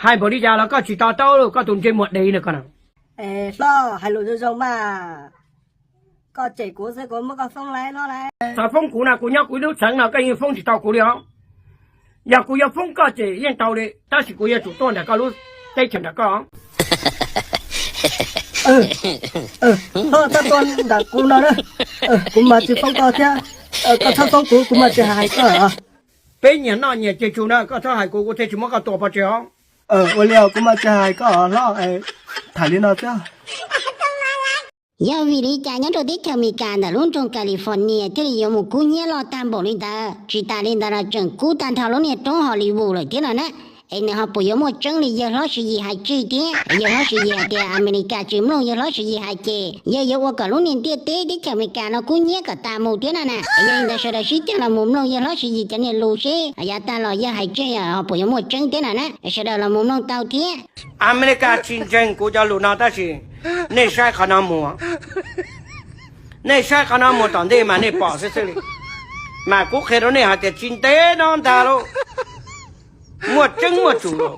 Hais npaum li cas los koj tsis to taub, koj tus ntsej muag dev na koj na. Hlob, hais lus zoo zoo mas. Koj cem kuv xwb, kuv muab koj foob lawm hlob lauj. Txhob foob kuv no, kuv nyob kuv ib lub xeev no koj yeej foob tsis tau kuv li os. Yog kuv yuav foob koj ces yeej tau li, tab sis kuv yuav tsum tuaj nram koj lub teb chaws nram koj. Hlob, txhob tuaj nram kuv no na. Kuv mas tsis foob koj thiab. Koj txhob foob kuv, kuv mas tsis hais koj. Peb nyias noj nyias ceg tsu na, koj txhob hais kuv, kuv thiaj tsis muab koj tua pov tseg os. Ua li os, kuv mas tsis hais koj hlob, tham li no xwb. Yog vim li cas nyob rau teb chaws Amelikas ntawm lub nroog California thiaj li yuav mus kub hnyiab loj tag npaum li ntawd? Tsis tas li ntawd los tseem kub tag nrho lub niag roob Hollywood lawm thiab no na. Es nws ho puas yuav muaj tseeb li yawg hlob Siv Yis hais tseg thiab? Yawg hlob Siv Yis hais tias Amelikas tsis mloog yawg hlob Siv Yis hais ces yawg yuav ua kom lub niag ntiaj teb teb chaws Amelikas no kub hnyiab kom tas mus thiab no na. Yog li ntawd sawv daws sib cog los mus mloog yawg hlob Siv Yis cov niag lus seb yav tag los yawg hais tseg ho puas yuav muaj tseeb thiab no na. Sawv daws los mus mloog tau thiab. Amelikas tsis ntseeg kuv cov lus no tab sis nej saib qhov no mus, nej saib qhov no mus tom ntej mas nej pom xwb xwb li. Mas kuv qhia rau nej hais tias tsis ntev no ntag lauj, muaj tseeb muaj tsum lauj,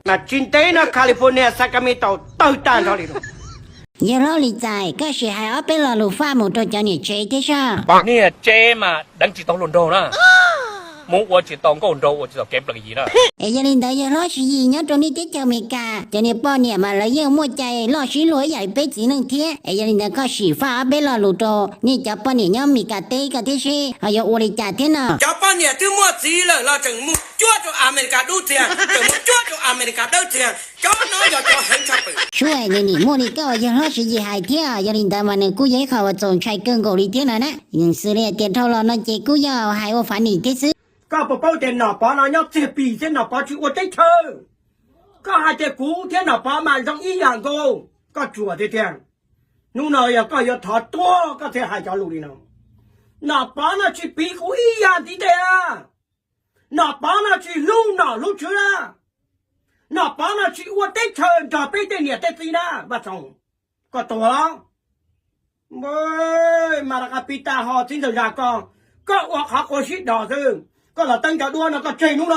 mas tsis ntev no California, Sacramento tawg tag nrho li lauj. Yawg hlob Lis Txais, koj sim hais ob peb lo lus faj mus rau cov niam tsev thiab soj. Niam tsev mas deev tsis tau hluas nraug na, mus ua tsis tau nkauj nraug, ua tsis tau kev plees yim na. Es yog li ntawd yawg hlob Siv Yis nyob rau nej teb chaws Amelikas cov niag poj niam mas lawv yeej muaj cai loj sib luag ib yam li peb txiv neej thiab. Es yog li ntawd koj sim faj ob peb lo lus rau nej cov poj niam nyob Amelikas teb koj thiab seb ho yuav ua li cas thiab no. Cov poj niam twb muaj txiv lawm los tseem mus cuab rau Amelikas dub txiag, tseem mus cuab rau Amelikas dawb txiag, cov no yog cov heev tshaj plaws. Sub, nws nim muaj li koj uas yawg hlob Siv Yis hais thiab, yog li ntawd mas nws kuj yog ib qho uas txaus ntshai kawg nkaus li thiab no na. Xws li hais tias dhau los no ces kuj yog hais ua fav nim thiab xwb. Koj puas paub tias Nom Pov no nyob txiag pis thiab Nom Pov tsis ua teb chaws? Koj hais tias kuv thiab Nom Pov mas zoo ib yam nkaus, koj tsuas tiag tiag. Hnub no yog koj yuav thov tuag koj thiaj hais cov lus li no. Nom Pov no tsis piv kuv ib yam ntiv tes na. Nom Pov no tsis hlub nom hlub tswv na. Nom Pov no tsis ua teb chaws nrog peb tej niam tej txiv na. Vaj Txoov, koj tuag los? Mas rov qab pib tag ho txiv ntxawm Zam Kos, koj ua qhov quav sib dos xwb. Koj los teeb cov duab no koj tseg hnub no.